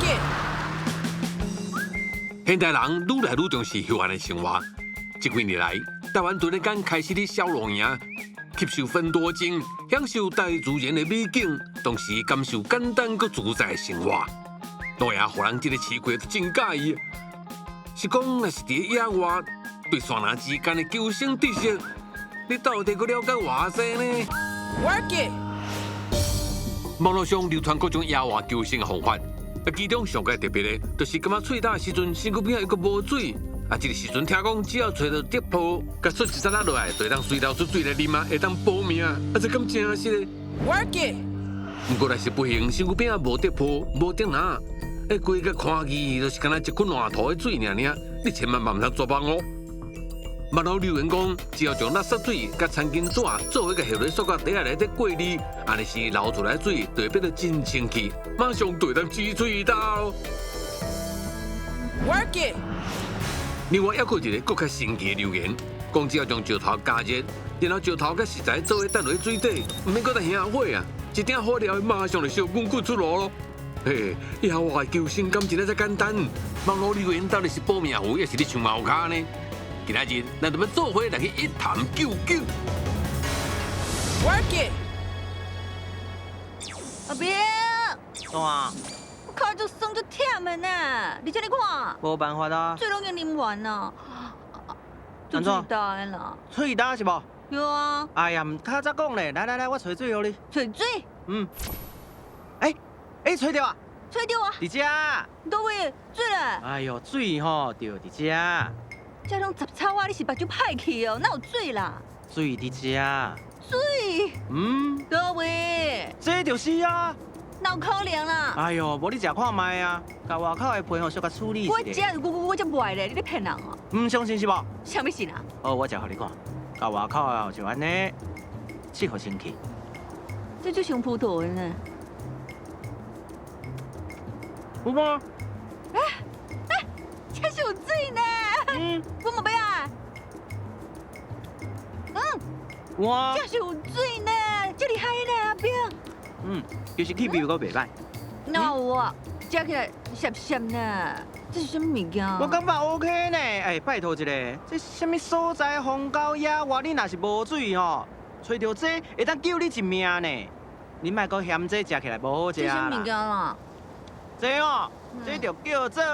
it！現代人愈來愈重視休閒的生活。這幾年來，台灣突然間開始咧小露營，吸收芬多精，享受大自然的美景，同時感受簡單閣自在的生活。露營予人這个市區都真佮意。是講，若是佇野外對山林之間的求生知識，你到底閣了解偌濟呢？ Work it！網路上流傳各種野外求生的方法，啊，其中上蓋特別的，就是感覺喙焦的時陣，身軀邊仔猶閣無水，啊，這个時陣聽講只要揣著竹泡，共啜一撮仔落來，就會當隨流出水來啉啊，會當保命啊，這敢真實的？ Work it！毋過若是不幸，身軀邊仔無竹泡、無竹籃，欸，規个看去就是敢若一捆爛塗的水爾爾，你千萬嘛毋通絕望哦。網路留言講，只要將垃圾水佮餐巾紙做伙共下落塑膠袋仔內底過濾，按呢時流出來的水就會變得真清氣，馬上就會當止喙焦。 Work it！另外，猶閣有一个閣較神奇的留言，講只要將石頭加熱，然後石頭佮食材做伙擲落去水底，毋免閣再興火啊，一鼎好料馬上就燒滾滾出爐囉。嘿，野外求生敢真的遮簡單？網路留言到底是保命符，抑是咧唱貓跤呢？今仔日，咱就欲做伙來去一探究竟。 Work it！阿兵，怎？我跤足酸足忝的呢，而且你看，無辦法啊。水攏已經啉完啦，按怎喙焦的啦。喙焦是無？對啊。哎呀，毋較早講咧，來來來，我揣水予你。揣水？嗯。欸欸，揣著啊？揣著啊！佇遮。佗位？水咧？哎喲，水吼，就佇遮。這攏雜草啊！你是目睭歹去哦？哪有水啦？水佇遮。水？嗯。佗位？這就是啊。哪有可能啦？哎喲，無你食看覓啊！共外口的皮吼，小可處理一下。我食我才袂咧，你咧騙人哦！毋相信是無？啥物信啊？好，我食予你看。共外口的就按呢，切予清氣。這就像葡萄的呢。有無？欸欸，這是有水呢。嗯。我嘛欲愛。嗯。有啊。這是有水呢，這厲害呢，阿兵。嗯，其實氣味閣袂䆀。哪有啊？食起來澀澀呢，這是啥物物件？我感覺 OK 呢。欸，拜託一下，這啥物所在荒郊野外，你若是無水吼，揣著這會當救你一命呢。你莫閣嫌這食起來無好食啦。這啥物件啦？這哦，這就叫做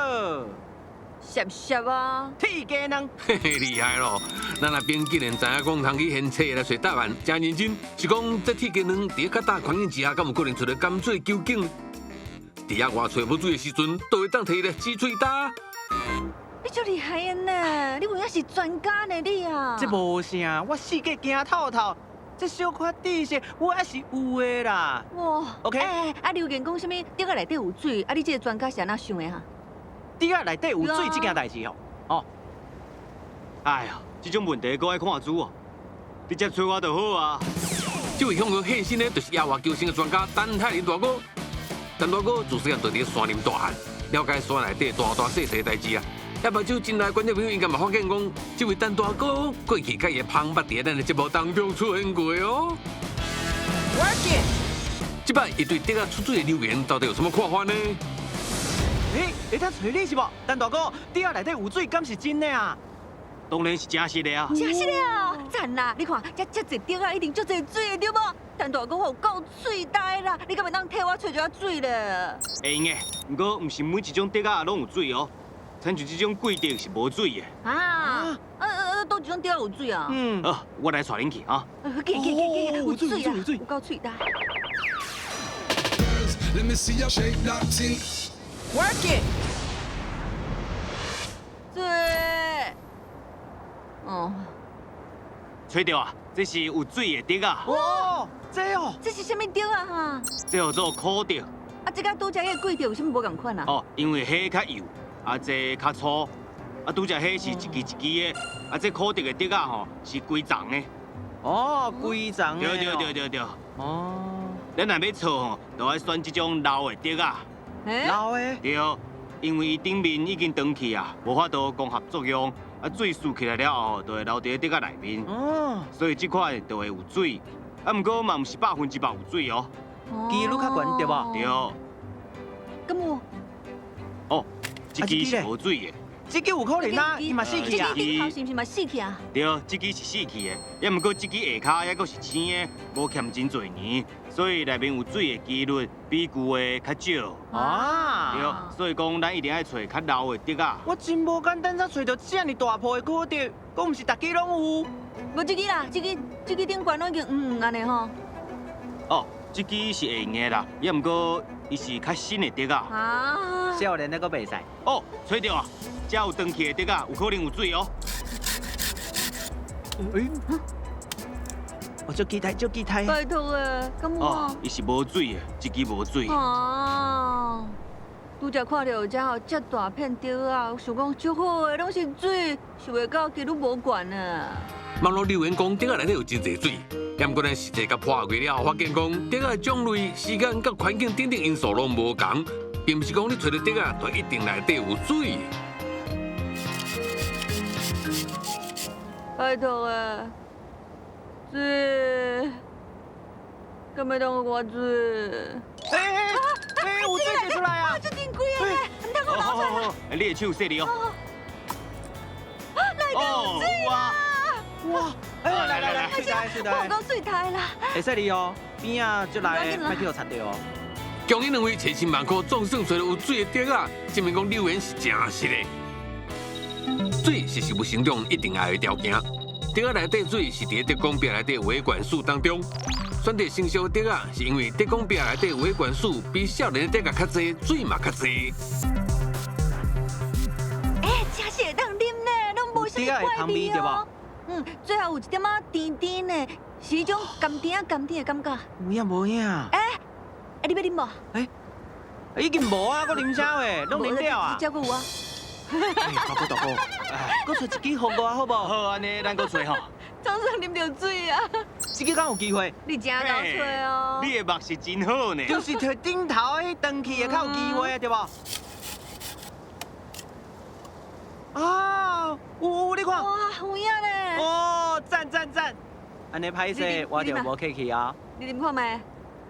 澀澀啊！鐵雞卵。嘿嘿，厲害咯！咱阿兵竟然知影講通去現冊來揣答案，誠認真。是講這鐵雞卵佇較焦環境之下，敢有可能揣著甘水究竟？佇野外揣無水的時陣，都會當提來止喙焦。你足厲害的呢！你有影是專家呢，你啊！這無啥，我四界行透透，這小可知識我還是有的啦。哇，OK。欸，啊，留言講啥物？竹仔內底有水，啊，你這个專家是按怎想的哈？竹仔內底有水這件代誌吼，哦。哎呀，這種問題閣愛看書哦，直接揣我就好啊。這位向向現身的，就是野外求生的專家陳泰林大哥。陳大哥自細漢就佇山林大漢，了解山內底大大細細的代誌啊。遐目睭真來觀眾朋友應該嘛發現講，這位陳大哥過去佮伊的芳捌佇咱的節目當中出現過哦。 Work it！這擺伊對竹仔出水的留言到底有什麼看法呢？欸，會當揣你是無？陳大哥，竹仔內底有水，敢是真的啊？當然是真實的啊！真實的啊！讚啦！你看，遮遮濟竹仔一定足濟水的，對無？陳大哥，我有夠喙焦啦！你敢會當替我揣一寡水咧？會用的，毋過毋是每一種竹仔攏有水哦。親像這種桂竹是無水的。啊？佗一種竹仔有水啊？嗯。好，我來帶恁去啊。去去去去，有水啊！有夠喙焦。 Let me see you shake that thing. Work it！水。哦。揣著啊！這是有水的竹仔。哇，這哦，這是啥物竹仔哈？這叫做苦竹。啊，這佮拄才彼个桂竹有啥物無仝款啊？哦，因為彼較幼，啊，這較粗。啊，拄才彼是一支一支的，啊，這苦竹的竹仔吼是規叢的。哦，規叢的。對對對對對。哦。咱若欲炒吼，就愛選這種老的竹仔。老的？對，因為伊頂面已經長去啊，無法度光合作用，啊，水澍起來了後，就會留佇竹仔內面。哦。所以這款就會有水，啊，毋過嘛毋是100%有水哦。幾率較懸對無？對。敢有？哦，這支是無水的。這支有可能啊，伊嘛死去啊。這支頂頭是毋是嘛死去啊？對，這支是死去的，也毋過這支下跤猶閣是青的，無欠真濟年，所以內面有水的幾率比舊的較少。啊，對，所以講咱一定愛揣較老的竹仔。我真無簡單，才揣著遮爾大棵的古竹，閣毋是逐支攏有。無這支啦，這支這支頂懸攏已經黃黃按呢吼。哦，這支是會用的啦，也毋過伊是較新的竹仔。啊，少年的閣袂使。哦，揣著啊，這有斷去的竹仔，有可能有水哦。欸，我足期待，足期待。拜託的，敢有哦，伊是無水的，這支無水。啊，拄才看著遮吼遮大片竹仔，想講足好的，攏是水，想袂到幾率無懸啊。網路留言講竹仔內底有真濟水，毋過咱實際共破開了後，發現講竹仔的種類、時間佮環境等等因素攏無仝，並毋是講你揣著竹仔就一定內底有水。拜託的，水，敢會當予我水？欸欸欸，有水滴出來啊！這真貴的，毋通閣流出來。好，你的手洗哩哦。內底有水啦！哇！哎，來來來，水台水台，我講水台啦。會使哩哦，邊仔就來，莫去予插著哦。恭喜兩位千辛萬苦總算揣著有水的竹仔，證明講留言是誠實的。水是植物成長一定愛的條件。竹仔內底水是佇咧竹管壁內底維管束當中。選擇成熟的竹仔，是因為竹管壁內底維管束比少年的竹仔較濟，水嘛較濟。欸，真是會當啉呢，攏無啥物怪味哦。嗯，最後有一點仔甜甜的，是彼種甘甜仔甘甜的感覺。有影無影？欸，你欲啉無？欸，已經無啊，閣啉啥話？攏啉了啊？這閣有啊。大哥大哥，閣揣一支予我好無？好，按呢咱閣揣吼。總算啉著水啊！這支敢有機會？你真𠢕揣哦！你的目是真好呢。就是揣頂頭彼斷去的較有機會，對無？啊，有有，你看。哇，有影咧！哦，讚讚讚！按呢歹勢，我就無客氣啊。你啉看覓？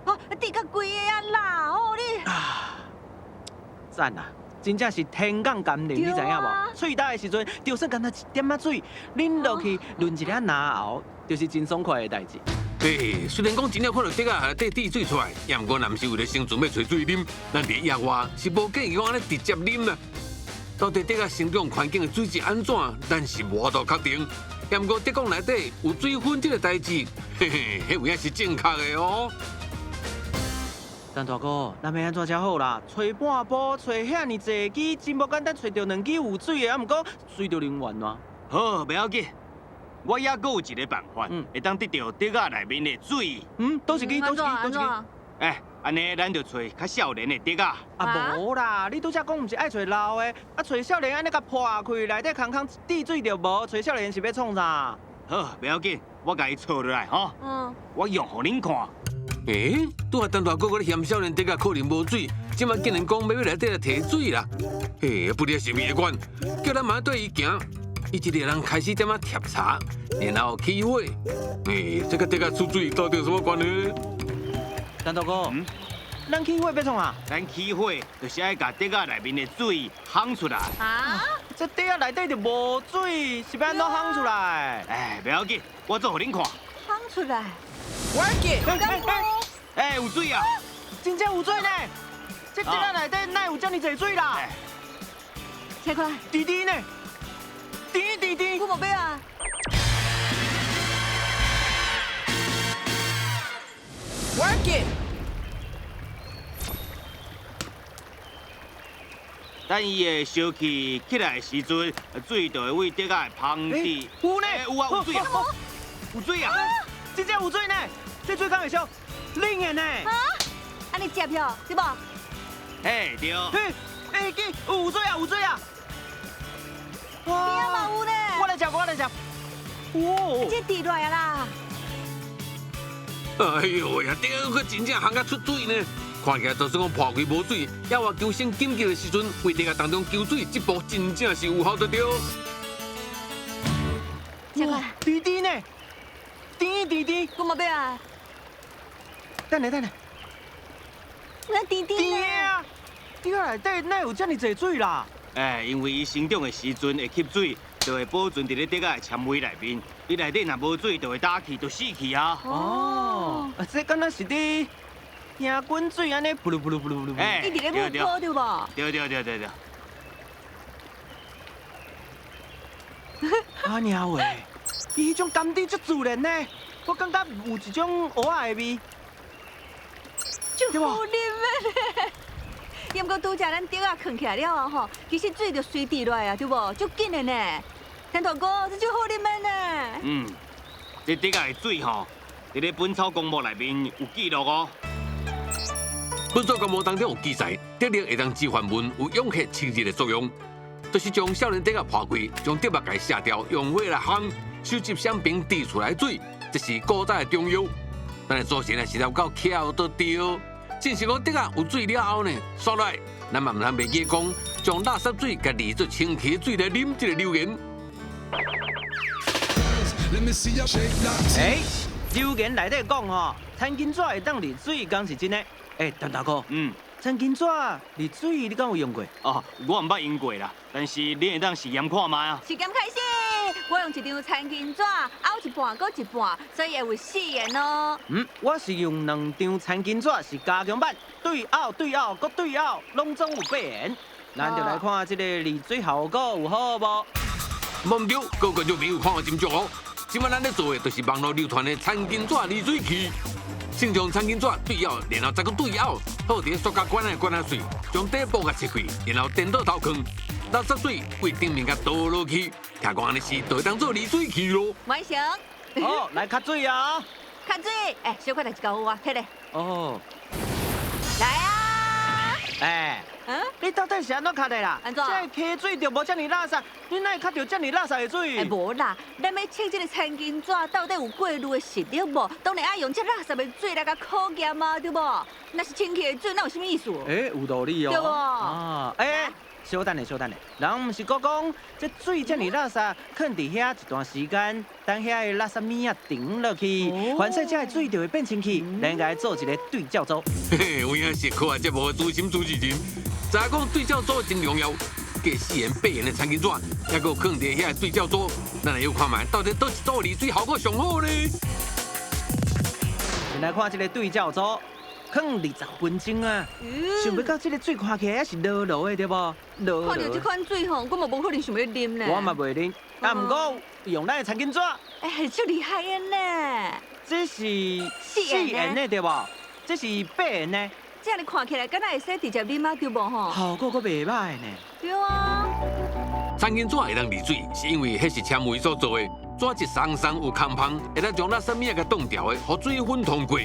哦，滴甲規个啊啦！哦你。啊，讚啊！真正是天降甘霖，你知影無？喙焦的時陣，就算干焦一點仔水，啉落去潤一下嚨喉，就是真爽快的代誌。欸，雖然講真正看著竹仔內底滴水出來，也毋過若毋是為了生存欲揣水啉，咱佇野外是無建議講按呢直接啉啦。到底竹仔生長環境的水質按怎，咱是無法度確定。也毋過竹管內底有水分這個代誌，嘿嘿，彼有影是正確的哦。陳大哥，咱欲按怎才好啦？揣半晡，揣遐爾濟支，真無簡單，揣著兩支有水的，啊，毋過水著啉完啊。好，袂要緊，我猶閣有一个辦法，會當得著竹仔內面的水。嗯，佗一支，佗一支，佗一支。欸，按呢，咱就揣較少年的竹仔。啊，無啦，你拄才講毋是愛揣老的，啊，揣少年按呢共破開，內底空空一滴水就無，揣少年是欲創啥？好，袂要緊，我共伊搓落來吼。嗯。我用予恁看。欸，拄仔陳大哥閣咧嫌少年竹仔可能無水，這擺竟然講欲欲內底來提水啦！嘿，不知是毋是會管，叫咱嘛綴伊行。伊一個人開始踮仔貼茶，然後起火。欸，這佮竹仔出水到底有啥物關係？陳大哥，咱起火欲創啥？咱起火就是愛共竹仔內面的水烘出來。啊？這竹仔內底就無水，是欲按怎烘出來？哎，袂要緊，我做予恁看。烘出來。 Work it！欸，有水啊！真正有水呢！這竹仔內底哪有遮爾濟水啦？聽看，甜甜呢？甜甜甜。我無欲啊。 Work it！等伊會燒氣起來的時陣，水就會對竹仔的芳滴。有呢？有啊，有水啊！有水啊！真正有水呢！這水敢會燒？冷的呢？啊？按呢接票對無？嘿，對。嘿，欸，記有水啊，有水啊！邊仔嘛有呢。我來接，我來接。哦，這滴落來啦！哎喲呀，這個真正烘甲出水呢！看起來就算講破開無水，野外求生緊急的時陣，對竹仔當中求水，這步真正是有效得著。哇，甜甜呢？甜甜甜。我嘛欲啊！等下等下。我甜甜甜啊！竹仔內底哪有遮爾濟水啦？哎，因為伊生長的時陣會吸水，就會保存佇咧竹仔的纖維內面。伊內底若無水，就會焦去，就死去啊。哦，啊，這敢若是佇聽滾水按呢，噗嚕噗嚕噗嚕噗嚕。哎，伊佇咧冒泡對無？對對對對對。啊娘喂，伊彼種甘甜足自然呢，我感覺有一種芋仔的味。足好啉的咧。毋過拄才咱竹仔囥起來了後吼，其實水就隨滴落來啊，對無？足緊的呢。陳大哥，這足好啉的呢。嗯，這竹仔的水吼，佇咧《本草綱目》內面有記錄哦。《本草綱目》當中有記載，竹綠會當治煩悶，有養血清熱的作用。就是將少年竹仔破開，將竹肉共卸掉，用火來烘，收集香餅滴出來水，這是古早的中藥。咱的祖先也是了夠巧得對。真是講竹仔有水了後呢，煞來，咱嘛毋通袂記講，將垃圾水共濾做清氣水來啉，這個留言。欸，留言內底講吼，餐巾紙會當濾水，敢是真的？欸，陳大哥，餐巾紙濾水，你敢有用過？哦，我毋捌用過啦，但是你會當試驗看覓啊。試驗開始，我用一張餐巾紙拗一半，閣一半，所以會有四個咯。嗯，我是用兩張餐巾紙，是加強版，對拗對拗閣對拗，攏總有八個。咱就來看這個濾水效果有好無？無毋對，各位觀眾朋友看得真足哦。這擺咱咧做的，就是網路流傳的餐巾紙濾水器。先將餐巾紙對拗，然後再閣對拗，好佇塑膠管的管仔碎，將底部共切開，然後顛倒頭囥，垃圾水對頂面共倒落去，聽講按呢是就會當做濾水器咯。完成。好，來較水啊！較水，欸，小可代誌交予我，摕咧。哦。來啊！欸，你到底是按怎較的啦？按怎？這溪水就無遮爾垃圾，你哪會較著遮爾垃圾的水？欸，無啦，咱欲測這個餐巾紙到底有過濾的實力無？當然愛用這垃圾的水來共考驗啊，對無？若是清氣的水，那有啥物意思？欸，有道理哦。對無？啊，欸，小等下，小等下，人毋是閣講，這水遮爾垃圾，囥佇遐一段時間，等遐的垃圾物仔沉落去，反正這个水就會變清氣。咱該做一個對照組。嘿嘿，有影是科學節目的資深主持人，知影講對照組真重要。過四元八元的餐巾紙，猶閣囥佇遐對照組，咱來又看覓，到底佗一組濾水效果上好呢？先來看這個對照組。囥20分鐘啊！想欲到這個水看起來猶是濁濁的，對無？看著這款水吼，我嘛無可能想欲啉呢。我嘛袂啉，啊，毋過用咱的餐巾紙。欸，足厲害的呢！這是四元的對無？這是八元的。這樣看起來，敢若會使直接啉啊，對無吼？效果閣袂䆀呢。對啊。餐巾紙會當濾水，是因為彼是纖維所做的，紙質鬆鬆有空縫，會當將垃圾物仔共擋牢的，予水分通過。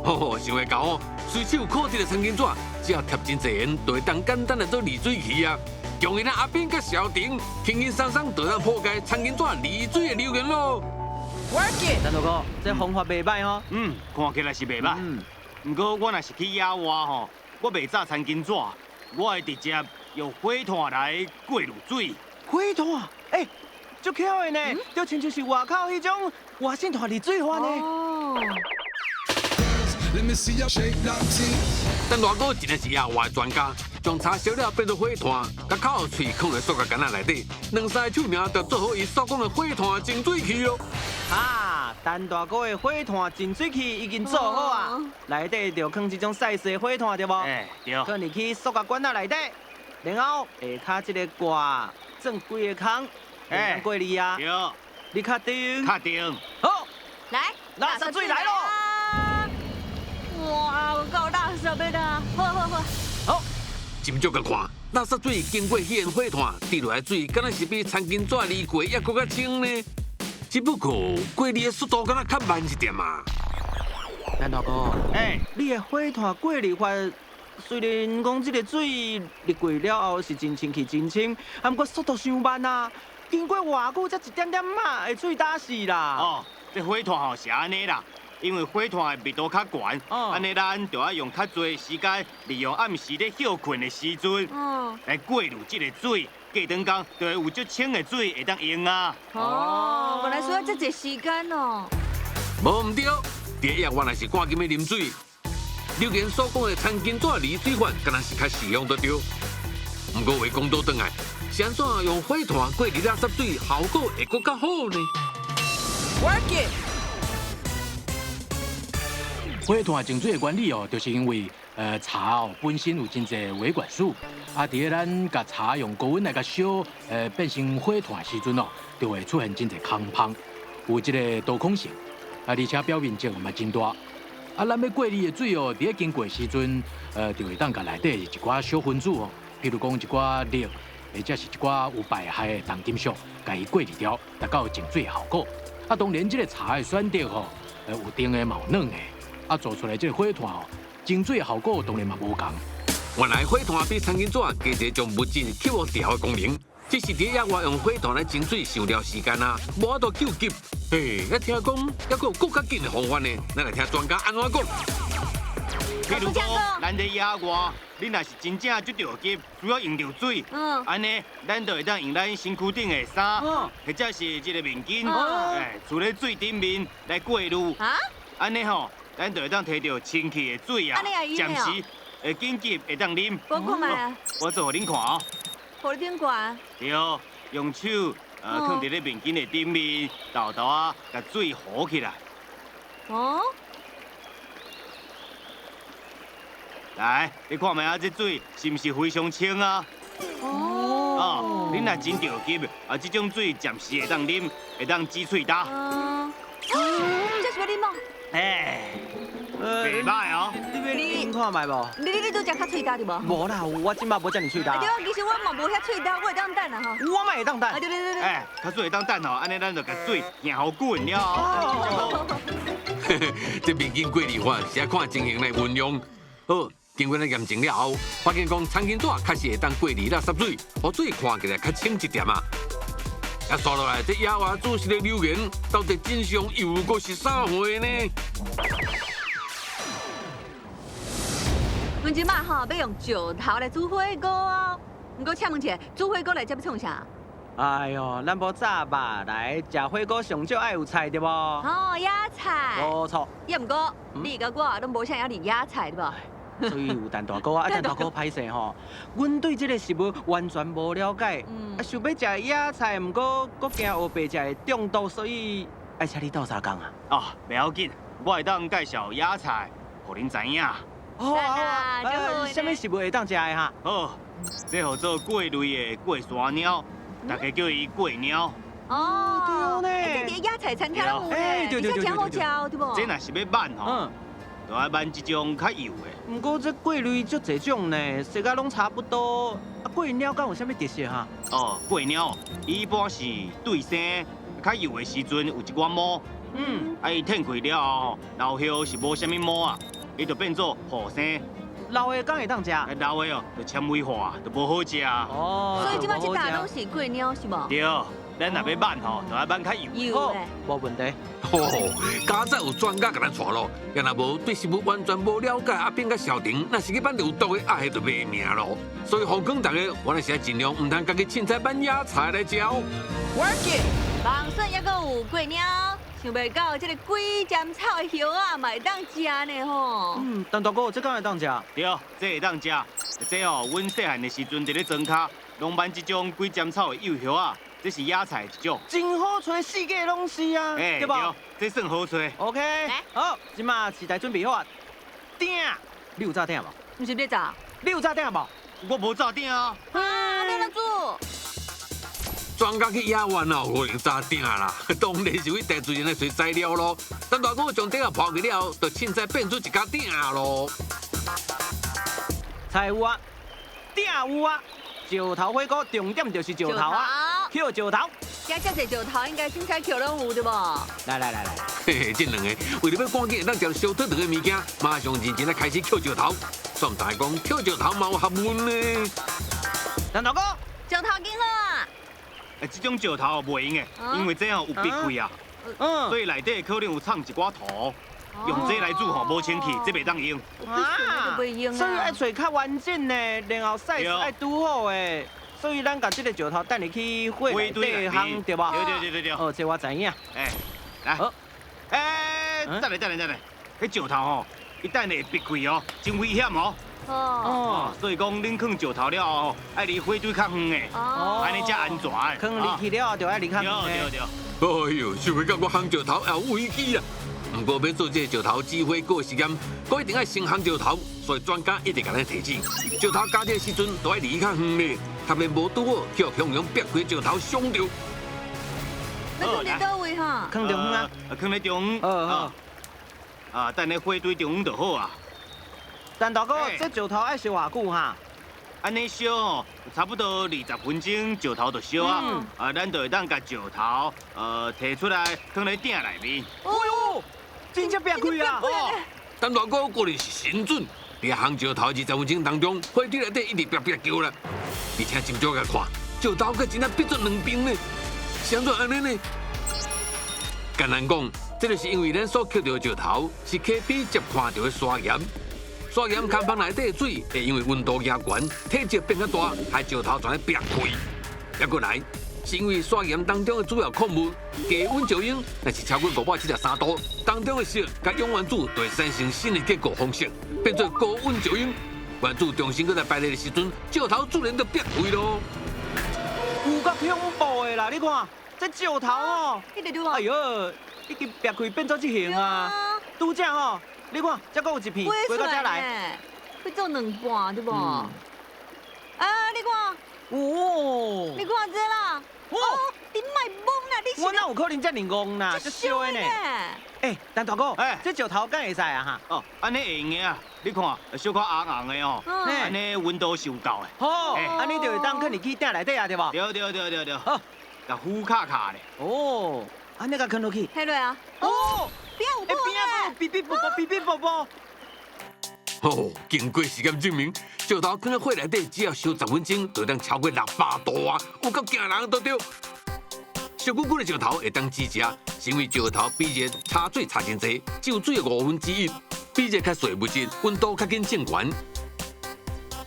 吼吼，想袂到哦，隨手擱一个餐巾紙，只要貼真濟鹽，就會當簡單來做濾水器啊！恭喜咱阿斌佮小婷，輕輕鬆鬆就當破解餐巾紙濾水的留言咯。 Work it！陳大哥，這方法袂䆀吼。嗯，看起來是袂䆀。毋過我若是去野外吼，我袂紮餐巾紙，我會直接用火炭來過濾水。火炭？欸，足巧的呢，就親像是外口彼種活性炭濾水法呢。哦。陳大哥真的是野外專家，將柴燒了變做火炭，共口喙囥佇塑膠罐仔內底，兩三个手爾就做好伊所講的火炭淨水器咯。啊，陳大哥的火炭淨水器已經做好啊，內底就囥這種細細火炭對無？欸，對。囥入去塑膠罐仔內底，然後下跤這個蓋鑽幾个空，欸，過濾啊。對。你確定？確定。好，來，垃圾水來咯。哇，有夠垃圾的啦！好好好，好，斟酌共看，垃圾水經過彼個火炭滴落來水，敢若是比餐巾紙濾過猶閣較清呢？只不過過濾的速度敢若較慢一點啊。陳大哥，欸，你的火炭過濾法，雖然講這個水濾過了後是真清氣真清，啊，毋過速度傷慢啊，經過偌久才一點點仔會水焦死啦。哦，這火炭吼是按呢啦。因為火炭的密度較懸，按呢咱就愛用較濟時間，利用暗時咧歇睏的時陣，來過濾這個水，過長工就會有足清的水會當用啊。哦，原來需要這濟時間哦。無毋對，佇野外若是趕緊欲啉水，留言所講的餐巾紙離水法，敢若是較實用得著。毋過話講倒轉來，是按怎用火炭過濾垃圾水，效果會閣較好呢？Work it！火炭淨水的原理哦，就是因為茶哦本身有真濟維管束，啊，佇咧咱共茶用高溫來共燒，變成火炭的時陣哦，就會出現真濟空芳，有這个多孔性，啊，而且表面積嘛真大。啊，咱欲過濾的水哦，佇咧經過的時陣，就會當共內底一寡小分子哦，譬如講一寡氯，或者是一寡有排害的重金屬，共伊過濾掉，達到淨水的效果。啊，當然這个茶的選擇吼，有甜的嘛有軟的，啊，做出來這个火炭哦，淨水的效果當然嘛無仝。原來火炭比餐巾紙加一種物質吸予掉的功能，只是佇野外用火炭來蒸水，傷了時間啊，無法度救急。嘿，一聽講猶閣有閣較緊的方法呢，咱來聽專家按怎講。譬如講，咱佇野外，你若是真正足著急，需要用著水，按呢，咱就會當用咱身軀頂的衫，或者是這个面巾，哎，跙咧水頂面來過濾。按呢吼，咱就會當提著清氣的水啊，暫時會緊急會當啉。我看覓啊！我做予恁看哦。予恁看。對，用手囥佇咧面巾的頂面，沓沓仔，共水糊起來。哦。來，你看覓啊？這水是毋是非常清啊？哦。哦，恁若真著急，啊，這種水暫時會當啉，會當止喙焦。這是欲啉無？哎，袂䆀哦。你欲啉看覓無？你拄才較喙焦對無？無啦，我這擺無遮爾喙焦。對啊，其實我嘛無遐喙焦，我會當等啊吼。我嘛會當等。對對對對。哎，假使會當等吼，按呢咱就共水行予滾了。這面巾過濾法是愛看情形來運用。好，經過咱驗證了後，發現講餐巾紙確實會當過濾垃圾水，予水看起來較清一點啊。啊，煞落來，這野外煮食的留言到底真相又閣是啥貨呢？阮這擺吼欲用石頭來煮火鍋哦。毋過請問一下，煮火鍋來這欲創啥？哎喲，咱無炸肉來食火鍋，上少愛有菜對無？哦，野菜。無錯。也毋過，你佮我攏無啥會曉認野菜對無？所以有陳大哥啊，陳大哥歹勢吼，阮對這个食物完全無了解，啊，想欲食野菜，毋過閣驚烏白食會中毒，所以愛請你鬥相共啊。哦，袂要緊，我會當介紹野菜，予恁知影。好啊，啥物食物會當食的哈？好，這號做過濾的過山鳥，大家叫伊過鳥。哦，對呢。這佇野菜餐廳攏有呢，而且真好食，對無？這若是欲挽吼。就愛挽這種較幼的。毋過這過濾足濟種呢，色仔攏差不多。啊，過鳥敢有啥物特色哈？哦，過鳥，伊一般是對生較幼的時陣有一寡毛。啊，伊褪開了後，老葉是無啥物毛啊，伊就變做後生。老的敢會當食？老的哦，就纖維化，就無好食。哦。所以這擺這大攏是過鳥是無？對。咱若欲挽吼，就愛挽較幼。幼的，無問題。吼，佳哉有專家共咱帶路，若若無對食物完全無了解，啊變甲小婷，若是去挽著有毒的，啊彼就袂命咯。所以奉勸大家，我若是愛盡量毋通家己凊彩挽野菜來食哦。 Work it！網上猶閣有過鳥，想袂到這个鬼針草的葉仔嘛會當食呢吼。嗯，陳大哥，這敢會當食？對，這會當食。這吼，阮細漢的時陣佇咧莊跤，攏挽這種鬼針草的幼葉仔。這是野菜一種，真好揣，四季攏是啊，對無？這算好揣。 OK，好，這馬食材準備好啊。鼎，你有炸鼎無？毋是欲炸。你有炸鼎無？我無炸鼎啊。啊，欲按怎煮？專家去野外哦，無用炸鼎啦，當然是去大自然來揣材料咯。陳大哥將鼎仔抱去了後，就凊彩變出一家鼎咯。菜有啊，鼎有啊，石頭火鍋重點就是石頭啊。抾石頭，遮遮濟石頭，應該凊彩抾攏有對無？來來來來，嘿嘿，這兩个為著欲趕緊會當食著燒燙燙的物件，馬上認真來開始抾石頭。煞毋知講抾石頭嘛有學問呢。陳大哥，石頭緊好啊！欸，這種石頭袂用的，因為這吼有筆氣啊，所以內底可能有摠一寡塗。用這來煮吼，無清氣，這袂當用。啊，所以愛揣較完整的，然後 size 愛拄好的。所以咱共這个石頭等入去火內底烘，對無？對對對對對。哦，這我知影。欸，來。好。欸，等下等下等下，彼石頭吼，伊等下會煏開哦，真危險哦。哦。所以講，恁囥石頭了後，愛離火堆較遠的，按呢才安全。囥入去了後，就愛離較遠。對對對。哎呦，想袂到我烘石頭也有危機啊！毋過欲做這個石頭煮火鍋實驗，閣一定愛先烘石頭，所以專家一直共咱提醒，石頭加熱時陣都愛離較遠咧，特別無拄好予熊熊煏開石頭傷著。欲囥佇佗位哈？囥中央啊，囥咧中央。啊，等咧火堆中央就好啊。陳大哥，這石頭愛燒偌久哈？按呢燒吼，差不多20分鐘，石頭就燒啊。啊，咱就會當共石頭提出來，囥咧鼎內面。哎喲，真正煏開啊！陳大哥果然是神準，佇烘石頭20分鐘當中，火堆內底一直煏煏叫啦。而且斟酌共看，石頭閣真正煏做兩邊呢，是按怎按呢呢？簡單講，這就是因為咱所抾著的石頭是溪邊接看著的砂岩，砂岩崁房內底的水會因為溫度加懸，體積變較大，害石頭全咧煏開。猶閣來，是因為砂岩當中的主要礦物低溫石英，若是超過573度，當中的錫佮氧原子就會產生新的結構方式，變做高溫石英。原子重新閣來排列的時陣，石頭自然就煏開囉。有夠恐怖的啦！你看這石頭哦，哎喲，已經煏開變做這形啊！拄才吼，你看這閣有一片，飛到這來，變做兩半對無？啊，你看，哦，你看這啦，哦，你莫摸啦，你我哪有可能這麼戇啦？這燒的呢？欸，陳大哥，這石頭敢會使啊？哈？哦，按呢會用的啊！你看，小可紅紅的哦，按呢溫度是有夠的。好，按呢就會當囥入去鼎內底啊，對無？對對對對對。好，共糊卡卡咧。哦，按呢共囥落去。彼落啊。哦，邊有邊仔嗶嗶啵啵，嗶嗶啵啵。哦，經過實驗證明，石頭囥佇火內底，只要燒10分鐘，就當超過600度啊，有夠驚人都對。燒久久的石頭會當煮食，是因為石頭比熱差水差真濟，只有水的1/5，比熱較細物質，溫度較緊正懸。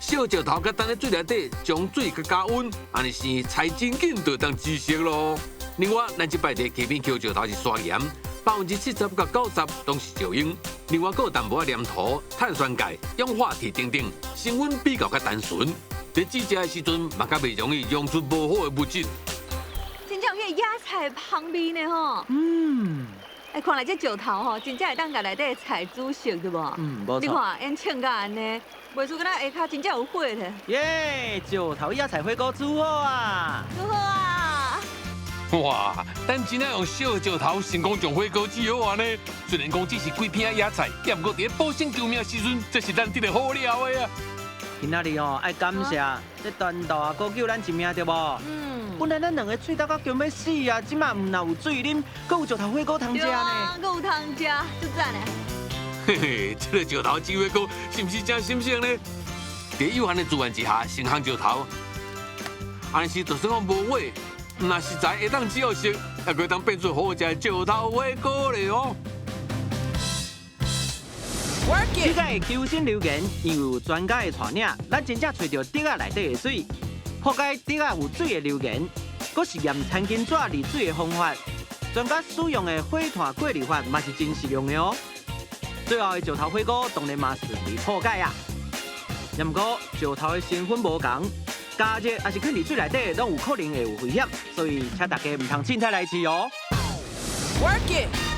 燒石頭佮等咧水內底，將水佮加溫，按呢生菜真緊就當煮熟囉。另外，咱這擺佇溪邊抾石頭是砂岩，70%到90%攏是石英。另外，閣有淡薄仔黏土、碳酸鈣、氧化鐵等等，成分比較較單純。佇煮食的時陣，嘛較袂容易溶出無好的物質。真正有彼個野菜香味呢吼。欸，看來這石頭吼，真正會當共內底的菜煮熟對無？嗯，無錯。你看，煙衝甲按呢，袂輸敢若下跤真正有火咧。耶，石頭野菜火鍋煮好啊！煮好啊！哇，咱真正用燒石頭成功將火鍋煮好啊呢！雖然講只是幾片野菜，也毋過佇咧保生救命時陣，這是難得的好料的啊！今仔日吼愛感謝這陳大哥救咱一命對無？本來咱兩个喙焦甲強欲死啊，這馬毋但有水啉，閣有石頭火鍋通食呢。閣有通食，足讚的。嘿嘿，這个石頭煮火鍋是毋是真新鮮呢？佇有限的資源之下，先烘石頭，按呢是就算講無火，若食材會當煮好食，也閣當變出好食的石頭火鍋咧哦。這個求新留言，因為有專家的帶領，咱真正揣著竹仔內底的水，破解竹仔有水的留言，閣實驗餐巾紙濾水的方法。專家使用的火炭過濾法嘛是真實用的哦。最後的石頭火鍋當然嘛順利破解啊。毋過石頭的成分無仝，加熱抑是囥佇水內底，攏有可能會有危險，所以請大家毋通凊彩來試哦。 Work it。